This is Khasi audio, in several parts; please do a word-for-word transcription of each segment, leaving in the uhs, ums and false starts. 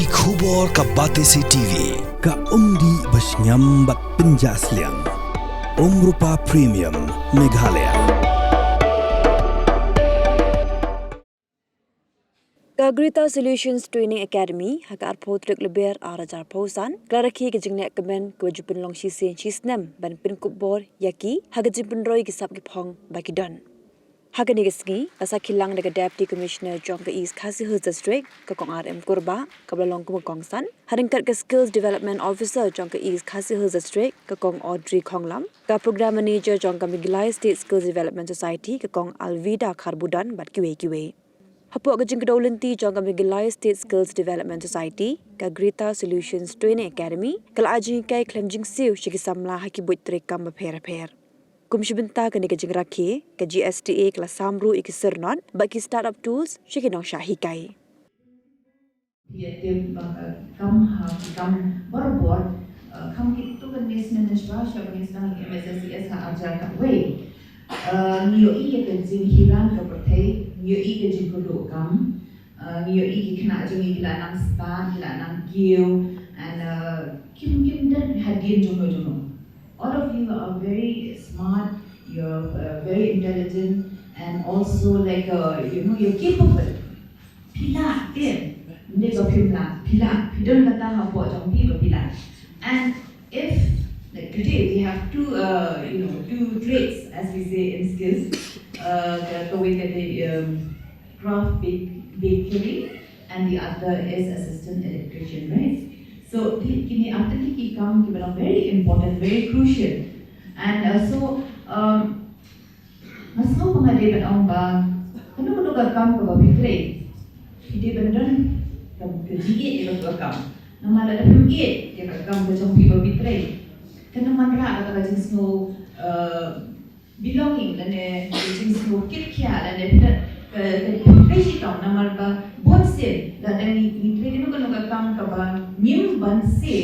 Ki khubor ka Batesi T V, ka umdih ba shngiam bad pynjah sliang. Umrupa Premium, Meghalaya. Ka Grita Solutions Training Academy, ha ka arphew tarik Lber ar hajar arphew san, ka la rakhe ka jingleh kmen kaba ju pynlong shisien shisnem ban pynkup bor ïa ki ha ka jingpynroi ki sap ki phong ba ki don. Ha kane ka sngi, la sakhi lang da ka Deputy Commissioner jong ka East Khasi Hills District, ka Kong R M Kurbah, kaba la long kum ka kongsan, ha ryngkat ka Skills Development Officer jong ka East Khasi Hills District, ka Kong Audrey Khonglam, ka Program Manager jong ka Meghalaya State Skills Development Society, ka Kong Alvida Kharbudon bad kiwei kiwei. Hapoh ka jingkdew lynti jong ka Meghalaya State Skills Development Society, ka Grita Solutions Training Academy ka la ai jinghikai khlem jingsiew sha ki samla ha ki buit treikam bapher bapher. Kum shi bynta kane ka jingrakhe, ka G S T A ka la sam ruh ïa ki syrnod bad ki startup tools sha ki nongshah hikai. Ïa tip ba ka kam ha ki kam barabor, eh, kam kito ki nation nation ba sha ba ngi sdang M S S C S ha arjar kawei. Eh, ngi ïohi ïa ka jinghiran ka pyrthei, ngi ïohi ka jingkyrduh kam, eh, ngi ïohi ki khynnah jong ngi ki la nang stad, ki la nang kiew, and, eh, kim kim don hadien jong no jong no. All of you are very smart, you're, uh, very intelligent, and also, like, uh, you know, you're capable. Phi lah, te. Ym dei ba phim lah, phi lah. Phi don kata hapoh jong phi ba phi lah. And if, like, today we have two, uh, you know, two traits, as we say in skills, uh, ka, kawei ka dei, um, craft bak-, bakery, and the other is assistant electrician, right? So, ki, kine, after ki, ki kam kiba long very important, very crucial. And, uh, so, um, nga sngew ba nga dei ban ong ba kano kano ka kam kaba phi trei, phi dei ban don ka, ka jingïeit ïa ka kam. Namar lada phim ïeit ïa ka kam ka jong phi ba phi trei, kan ym wanrah kata ka jingsngew, uh, belonging lane ka jingsngew kit khia lane phi, ka, ka, ka phi shitom. Namar ba bun sien lada ngi, ngi trei kano kano ka kam kaba ngim banse,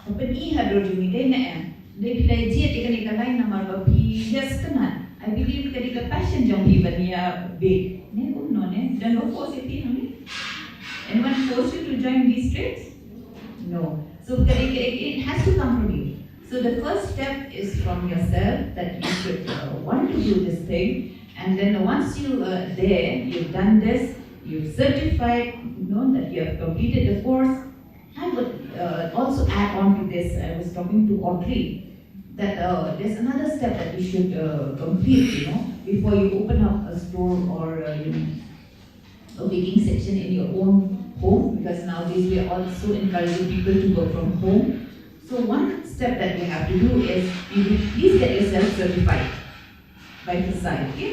ka pyni ha dur jong ngi, dei ne em? Dei phi la jied ïa kane ka line namar ba phi ïa sngewtynnat. I believe ka dei ka passion jong phi ban ïa bake, ne kumno ne? Don ba force ïa phi hangne? Anyone force you to join these trades? No. So ka dei ka, it has to come from you. So the first step is from yourself, that you should, uh, want to do this thing. And then once you are there, you've done this, you've certified, you know, that you have completed the course. I would, uh, also add on to this, I was talking to Audrey, that, uh, there's another step that you should, uh, complete, you know, before you open up a store or, uh, you know, a baking section in your own home, because nowadays we are also encouraging people to work from home. So one step that we have to do is you please get yourself certified by FSSAI, okay?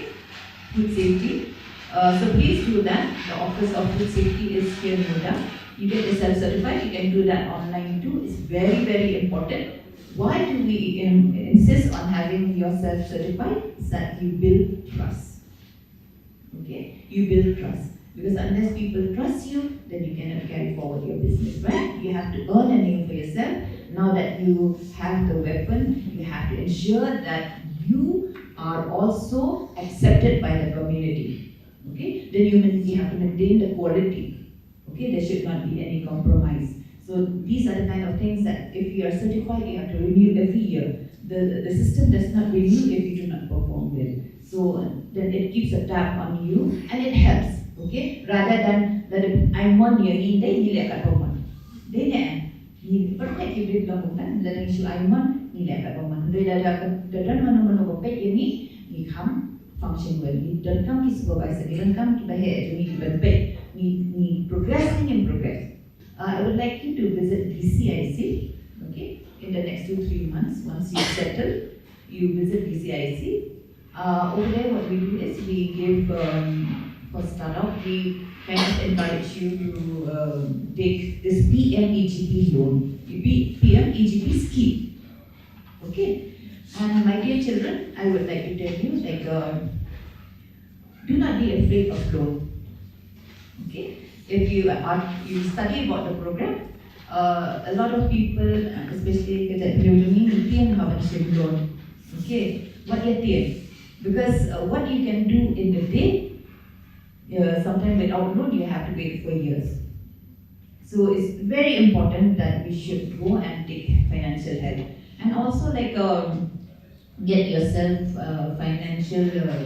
Food safety. Uh, so please do that. The Office of Food Safety is here in Noida. You get yourself certified. You can do that online too. It's very, very important. Why do we, um, insist on having yourself certified? So that you build trust. Okay, you build trust. Because unless people trust you, then you cannot carry forward your business, right? You have to earn a name for yourself. Now that you have the weapon, you have to ensure that you are also accepted by the community. Okay, then you, main-, you have to maintain the quality. Okay, there should not be any compromise. So these are the kind of things that if you are certified, you have to renew every year. The, the system does not renew if you do not perform well. So, uh, then it keeps a tab on you and it helps. Okay, rather than, lada ai mon ïa ngi, ngi leh katba mon. Dei ne em? Ngi perfect, ki briew long kumta, lada ngi shu ai mon, ngi leh katba mon. Hynrei lada ka, ka don mano mano ba peit ïa ngi, ngi kham function well. Ngi donkam ki supervisor, ngi donkam kiba heh jong ngi kiban peit. Ngi, ngi progress, ngi, ngin progress. Uh, I would like you to visit D C I C, okay, in the next two, three months, once you settle, you visit D C I C. Uh, over there, what we do is we give, um, for startup, we kind of encourage you to, um, take this P M E G P loan, P-, P M E G P scheme. Okay? And my dear children, I would like to tell you, like, uh, do not be afraid of loan. Okay? If you are, you study about the program, uh, a lot of people, uh, especially ka jaitbynriew jong ngi, ngi tieng haba ngi shim loan. Okay? Wat ïa tieng. Because, uh, what you can do in a day, uh, sometimes without loan, you have to wait for years. So it's very important that we should go and take financial help, and also, like, um, get yourself uh, financial uh,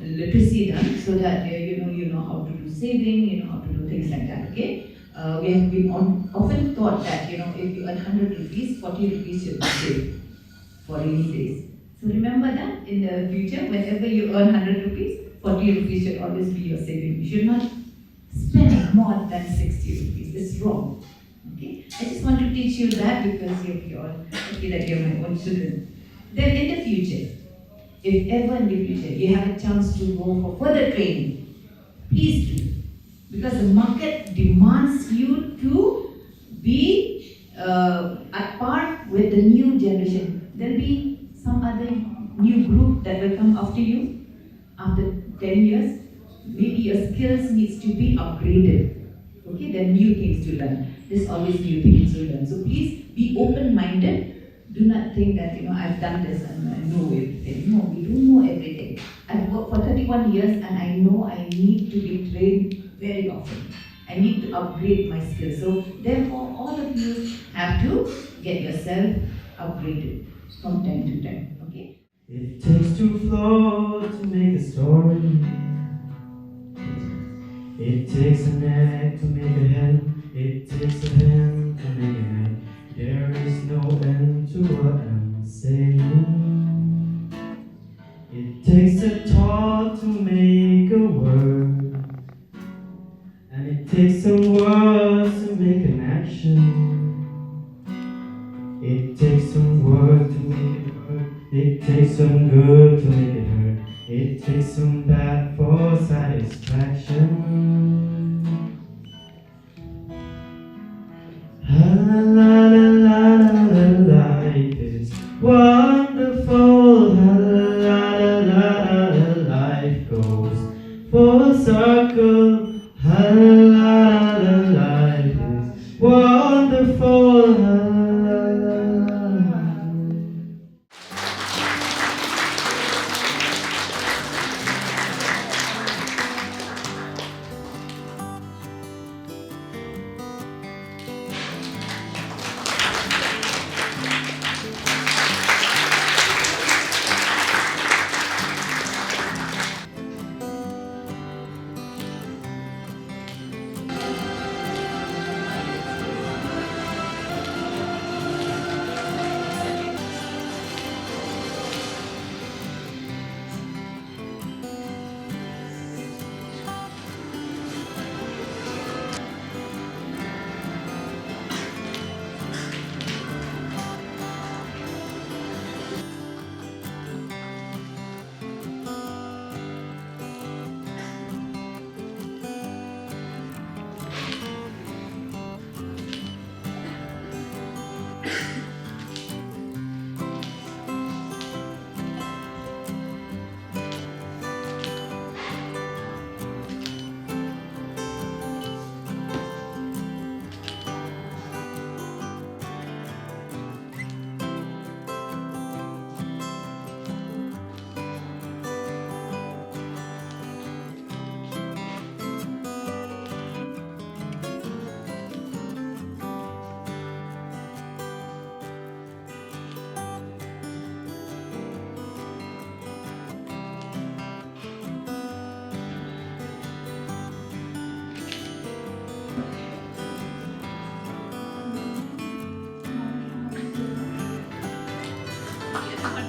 literacy done, so that uh, you know you know how to do saving, you know how to do things like that. Okay, uh, we have been on, often taught that, you know, if you earn hundred rupees, forty rupees should be saved for rainy days. So remember that in the future, whenever you earn hundred rupees, forty rupees should always be your saving. You should not spend more than sixty rupees. It's wrong. Okay? I just want to teach you that because you're, you're all, okay, that you're my own children. Then in the future, if ever in the future you have a chance to go for further training, please do. Because the market demands you to be uh, at par with the new generation. There'll be some other new group that will come after you. After ten years, maybe your skills needs to be upgraded. Okay, there are new things to learn. There's always new things to learn. So please be open-minded. Do not think that, you know, I've done this and I know everything. No, we don't know everything. I've worked for thirty-one years and I know I need to be trained very often. I need to upgrade my skills. So therefore, all of you have to get yourself upgraded from time to time. Okay. It takes two floors to make a story. It takes a neck to make a hand. It takes a hand to make a neck. There is no end to what I'm saying. It takes a thought to make a word. And it takes some words to make an action. It takes some work to make it hurt. It takes some good to make it hurt. It takes some bad for satisfaction. Ha la la la la la la, life is wonderful. Ha la la la la la, life goes full circle. Ha la la la, life is wonderful. Ha la la la la.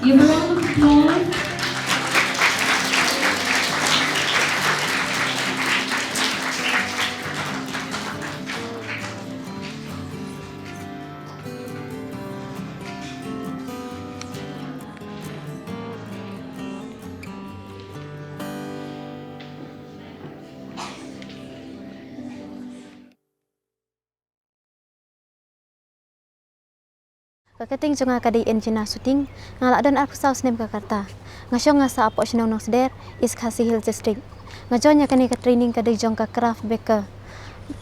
Give a round of applause. Ka kyrteng jong nga ka dei Anjina Suting, nga la don arphew saw snem ka rta. Nga shong nga sah hapoh shnong Nongsder, East Khasi Hills District. Nga join ïa kane ka training ka dei jong ka craft baker.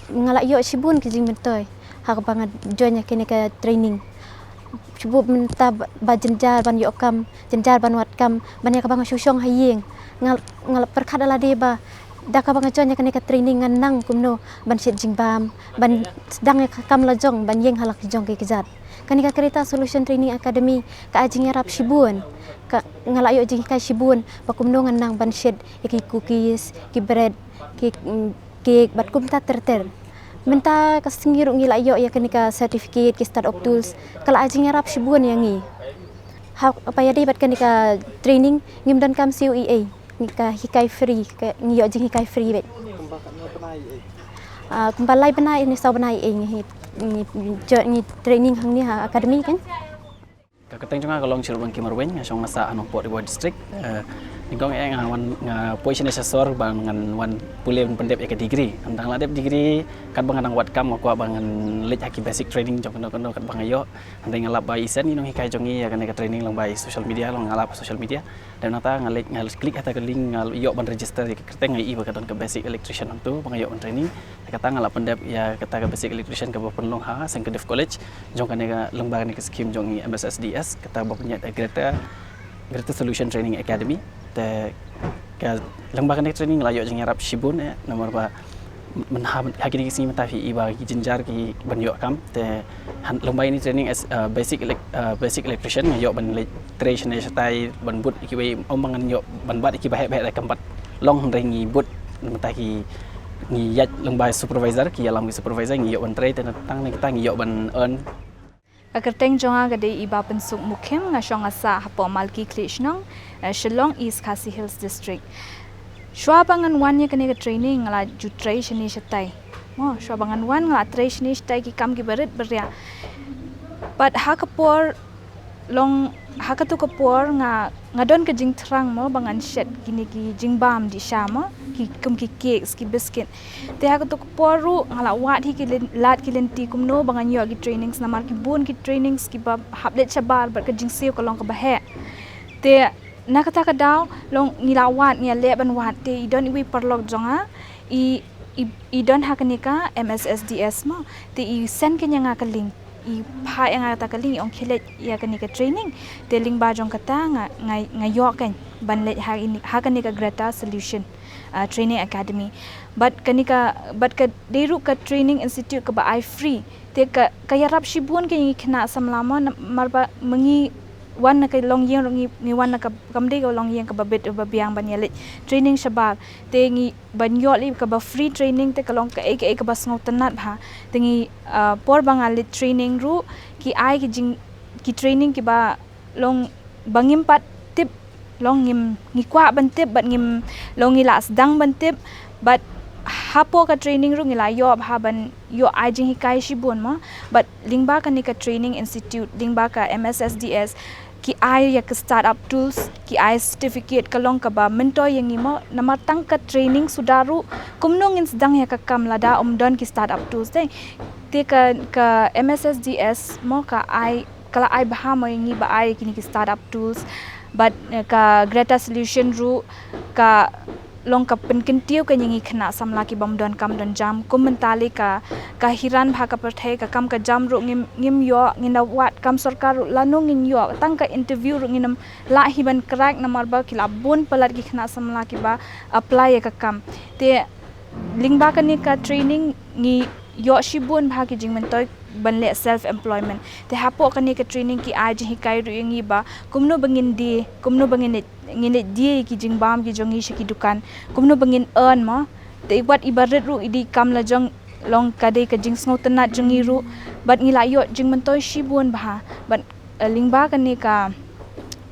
Nga la ïoh shibun ki jingmyntoi ha kaba nga join ïa kane ka training. Shibun mynta ba, ba jynjar ban ïoh kam, jynjar ban wad kam, ban ïa kaba nga shu shong ha ïing. Nga, nga la pyrkhat ïa lade ba Da kaba nga join ïa kane ka training ngan nang kumno ban shet jingbam, ban sdang ïa ka kam la jong, ban ïeng ha la ki jong ki kjat. Kane ka Greta Solution Training Academy ka ai jingïarap shibun. Ka, nga la ïoh jinghikai shibun ba kumno ngan nang ban shet ïa ki cookies, ki bread, ki, mm, cake bad kumta ter ter. Mynta ka sngi ruh ngi la ïoh ïa kane ka certificate, ki start up tools, ka la ai jingïarap shibun ïa ngi. Ha, haba ïadei bad kane ka training ngim donkam C O E A. Ngi ka hikai free, ka, ngi ïoh jinghikai free beit. Kumba katno bnai ei? Ah, kumba lai bnai ne saw bnai ei ngi, ngi, ngi, ngi training hangne ha academy kan. Ka kyrteng jong nga ka long Chirup Rangki Marwein, nga shong nga sah ha Nongpoh Ri Bhoi District. Eh, nyngkong eh nga wan, nga poi shane sha sor ba ngan wan pule ban pyndep ïa ka degree. Haba nga la dep degree, katba nga dang wad kam nga kwah ba ngan leit ha ki basic training jong kano kano katba nga ïoh. Hynrei nga lap ba i Sen i nonghikai jong ngi ïa kane ka training lyngba i social media, long nga lap social media. Dep nangta nga leit, nga click ha kata ka link, nga ïoh ban register ïa ka kyrteng, nga i ba ka don ka basic electrician hangto ba nga ïoh ban training. Te kata nga la pyndep ïa kata ka basic electrician kaba pynlong ha Seng Kdif College jong kane ka, lyngba kane ka scheme jong i M S S D S, kata ba pynïaid Greta, Greta Solution Training Academy. Te ka lyngba kane ka training nga la ïoh jingïarap shibun eh, namar ba mynta ha kine ki sngi mynta phi i ba ki jynjar ki ban ïoh kam. Te lyngba ïa kane training as, uh, basic elec-, uh, basic electrician nga ïoh ban leit trei shane shatai ban bud ïa kiwei, ym ba ngan ïoh ban bat ïa ki baheh baheh da kam bat long, hynrei ngi bud mynta ki, ngi ïaid lyngba supervisor, ki ïalam ki supervisor, ngi ïoh ban trei, te tang ne kita ngi ïoh ban earn. Ka kyrteng jong nga ka dei i Bapynsuk Mukhim, nga shong nga sah hapoh Malki Khlieh Shnong, eh, Shillong, East Khasi Hills District. Shuwa ba ngan wan ïa kane ka training nga la ju trei shane shatai. Mo, shuwa ba ngan wan nga la trei shane shatai ki kam kiba rit ba riah. Bad ha ka por long, ha kato ka por nga, nga don ka jingthrang mo ba ngan shet kine ki jingbam dih sha mo, ki kum ki cakes, ki biscuit. Te ha kato ka por ruh nga la wad hi ki lyn-, lad ki lynti kumno ba ngan ïoh ki trainings, namar ki bun ki trainings kiba hap leit shabar bad ka jingsiew ka long kaba heh. Te na kata ka daw long ngi la wad, ngi la leh ban wad, te i don iwei i paralok jong nga, i, i, i don ha kane ka M S S D S mo, te i send kane ïa nga ka link. I phah ïa nga kata ka link, i ong khie leit ïa kane ka training. Te lyngba jong kata nga, nga, nga ïoh kan ban leit ha ini, ha kane ka Greta Solution, ah, Training Academy. Bad kane ka, bad ka dei ruh ka training institute kaba ai free. Te ka, ka ïarap shibun ka ïa ngi khynnah samla mo, namar ba ma ngi wan na ka longïing ruh ngi, ngi wan na ka, kam dei ka longïing kaba bit ba biang ban ïa leit training shabar. Te ngi ban ïoh lei kaba free training te ka long kaei kaei kaba sngewtynnat bha. Te ngi, ah, por ba nga leit training ruh ki ai ki jing, ki training kiba long ba ngim pat tip, long ngim, ngi kwah ban tip bad ngim, long ngi la sdang ban tip. Bad hapoh ka training ruh ngi la ïoh bha ban ïoh ai jinghikai shibun mo. Bad lyngba kane ka training institute, lyngba ka M S S D S, ki ai ïa ka startup tools, ki ai certificate ka long kaba myntoi ïa ngi mo, namar tang ka training suda ruh kumno ngin sdang ïa ka kam lada ym don ki startup tools te. Te ka, ka M S S D S mo ka ai, ka la ai bha mo ïa ngi ba ai kine ki startup tools. Bad, eh, ka Greta Solution ruh ka long ka pynkyntiew ka ïa ngi khynnah samla ki bym don kam don jam. Kum mynta lei ka, ka hiran bha ka pyrthei, ka kam ka jam ruh ngim, ngim ïoh, ngin da wad kam sorkar ruh lano ngin ïoh, tang ka interview ruh ngin ym lah hi ban crack namar ba ki la bun palat ki khynnah samla kiba apply ïa ka kam. Te lyngba kane ka training ngi ïoh shibun bha ki jingmyntoi ban leh self employment. Te hapoh kane ka training ki ai jinghikai ruh ïa ngi ba kumno ba ngin die, kumno ba ngin leit, ngin leit die ïa ki jingbam ki jong ngi sha ki dukan, kumno ba ngin earn mo. Te wat iba rit ruh i dei kam la jong, long ka dei ka jingsngewtynnat jong ngi ruh. Bad ngi la ïoh jingmyntoi shibun bha. Bad, eh, lyngba kane ka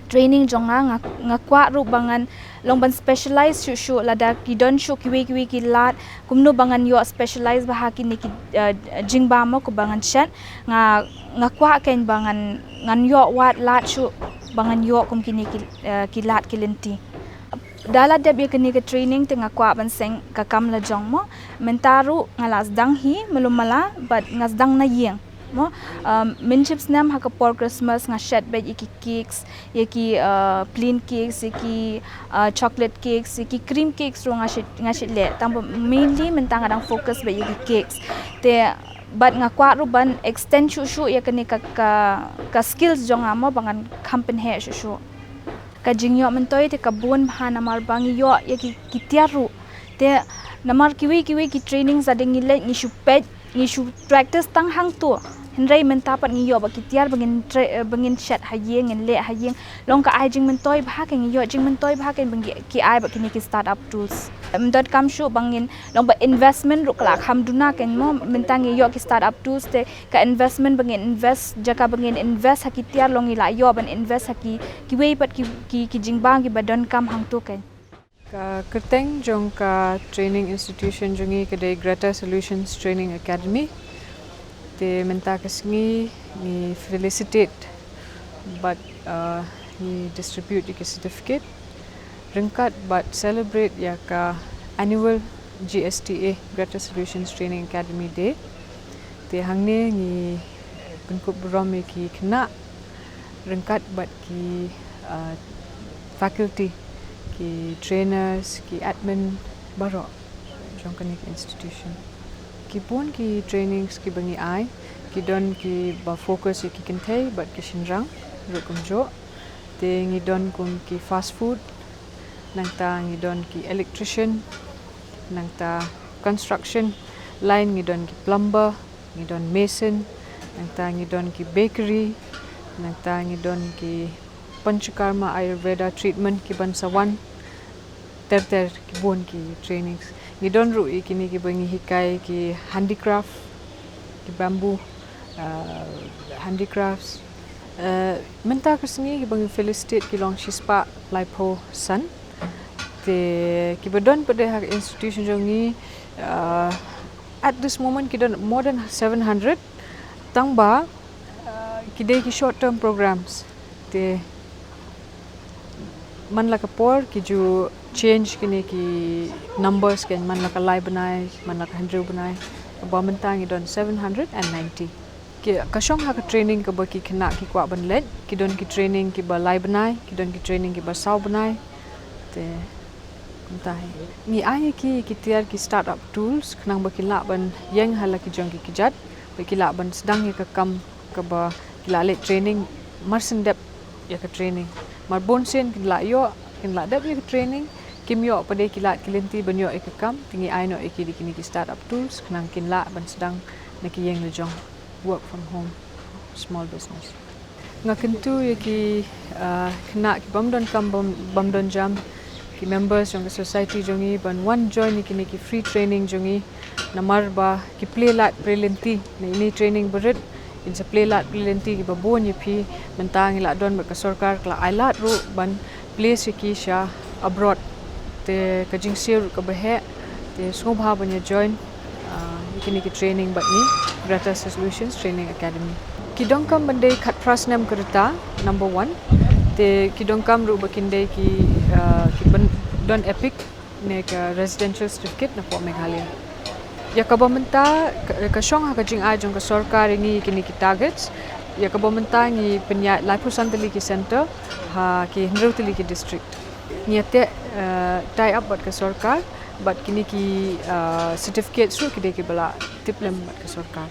training jong nga, nga, nga kwah ruh ba ngan long ban specialize shuh shuh, lada ki don shuh kiwei kiwei ki lad, kumno ba ngan ïoh specialize bha ha kine ki, eh, jingbam mo, kumba ngan shet, nga, nga kwah kein ba ngan, ngan ïoh wad lad shuh ba ngan ïoh kum kine ki, eh, ki lad ki lynti. Da la dep ïa kane ka training te nga kwah ban seng ka kam la jong mo. Mynta ruh nga la sdang hi, malu mala, bad nga sdang na ïing mo. Um, mynshipsnem ha ka por Christmas nga shet beit ïa ki cakes, ïa ki, uh, plain cakes, ïa ki, uh, chocolate cakes, ïa ki cream cakes ruh nga shet, nga shet leh. Tang ba mainly mynta nga dang focus beit ïa ki cakes. Te bad nga kwah ruh ban extend shuh shuh ïa kane ka, ka, ka skills jong nga mo ba ngan kham pynheh shuh shuh. Ka jingïoh myntoi te ka bun bha namar ba ngi ïoh ïa ki, ki tiar ruh. Te namar kiwei kiwei ki training sa dei ngi leit ngi shu peit ngi shu practice tang hangto. Hynrei mynta pat ngi ïoh ba ki tiar ba ngin tra- eh, ba ngin shet ha ïing, ngin leh ha ïing. Long ka ai jingmyntoi bha kein, ngi ïoh jingmyntoi bha kein ba ngi ki ai ba kine ki start up tools. Em dot kam shu ba ngin long ba investment ruh ka la kham duna kein mo, mynta ngi ïoh ki start up tools te ka investment ba ngin invest, jaka ba ngin invest ha ki tiar long ngi la ïoh ban invest ha ki kiwei pat ki ki, ki jingbam kiba donkam hangto kein. Ka kyrteng jong ka training institution jong ngi ka dei Greta Solutions Training Academy. Te mynta ka sngi ngi felicitate bad uh, ngi distribute ïa ka certificate ryngkat bad celebrate ïa ka annual G S T A, Greta Solutions Training Academy Day. Te hangne ngi pynkup burom ïa ki khynnah ryngkat bad ki uh, faculty, ki trainers, ki admin baroh jong kane ka institution. Ki bun ki trainings kiba ngi ai, ki don kiba focus ïa ki kynthei bad ki shynrang ruh kumjuh. Te ngi don kum ki fast food, nangta ngi don ki electrician, nangta construction line ngi don ki plumber, ngi don mason, nangta ngi don ki bakery, nangta ngi don ki Panchakarma Ayurveda treatment, ki ban sa wan ter ter, ki bun ki trainings. Ngi don ruh ïa kine kiba ngi hikai ki handicraft, ki bamboo uh, handicrafts. Uh, mynta ka sngi kiba ngi felicitate ki long shispah laiphew san. Te kiba don pat de ha institution jong ngi uh, at this moment ki don more than seven hundred. Tang ba uh, ki dei ki short term programs. Te man la ka por ki ju change kine ki numbers kein, man la ka lai bnai, man la ka hynriew bnai. Ba mynta ngi don seven hundred and ninety. Ki ka shong ha ka training kaba ki khynnah ki kwah ban leit, ki don ki training kiba lai bnai, ki don ki training kiba saw bnai. Te kumta hi. Ngi ai ïa ki ki tiar ki start up tools khnang ba ki lah ban ïeng ha la ki jong ki kjat, ba ki lah ban sdang ïa ka kam kaba ki la leit training, mar shen dep ïa ka training. Mar bun sien kin la ïoh, kin la dep ïa ka training, kim ïoh pat de ki lad ki lynti ban ïoh ïa ka kam, te ngi ai noh ïa ki da kine ki start up tools khnang kin lah ban sdang na ki ïing la jong, work from home, small business. Nga kyntu ïa ki uh, khynnah ki bym don kam, bym, bym don jam, ki members jong ka society jong ngi ban wan join ïa kine ki free training jong ngi. Namar ba ki plie lad plie lynti na ine i training barit, kin sa plie lad plie lynti kiba bun ïa phi. Mynta ngi la don bad ka sorkar ka la ai lad ruh ban plie sha ki sha abroad. Te ka jingsiew ruh kaba heh, te sngewbha ban ïa join uh, ïa kine ki training bad ngi, Greta Solutions Training Academy. Ki donkam ban dei khatphra snem ka rta, number one. Te ki donkam ruh ba kin dei ki uh, ki ban don EPIC ne ka residential certificate na poh Meghalaya. Ïa kaba mynta ka, ka shong ha ka jingai jong ka sorkar ïa ngi kine ki targets. Ïa kaba mynta ngi pynïaid laiphew san tylli ki center ha ki hynriew tylli ki district. Ngi ïa teh uh, tie up bad ka sorkar bad kine ki uh, certificates ruh ki dei kiba la tip lem bad ka sorkar.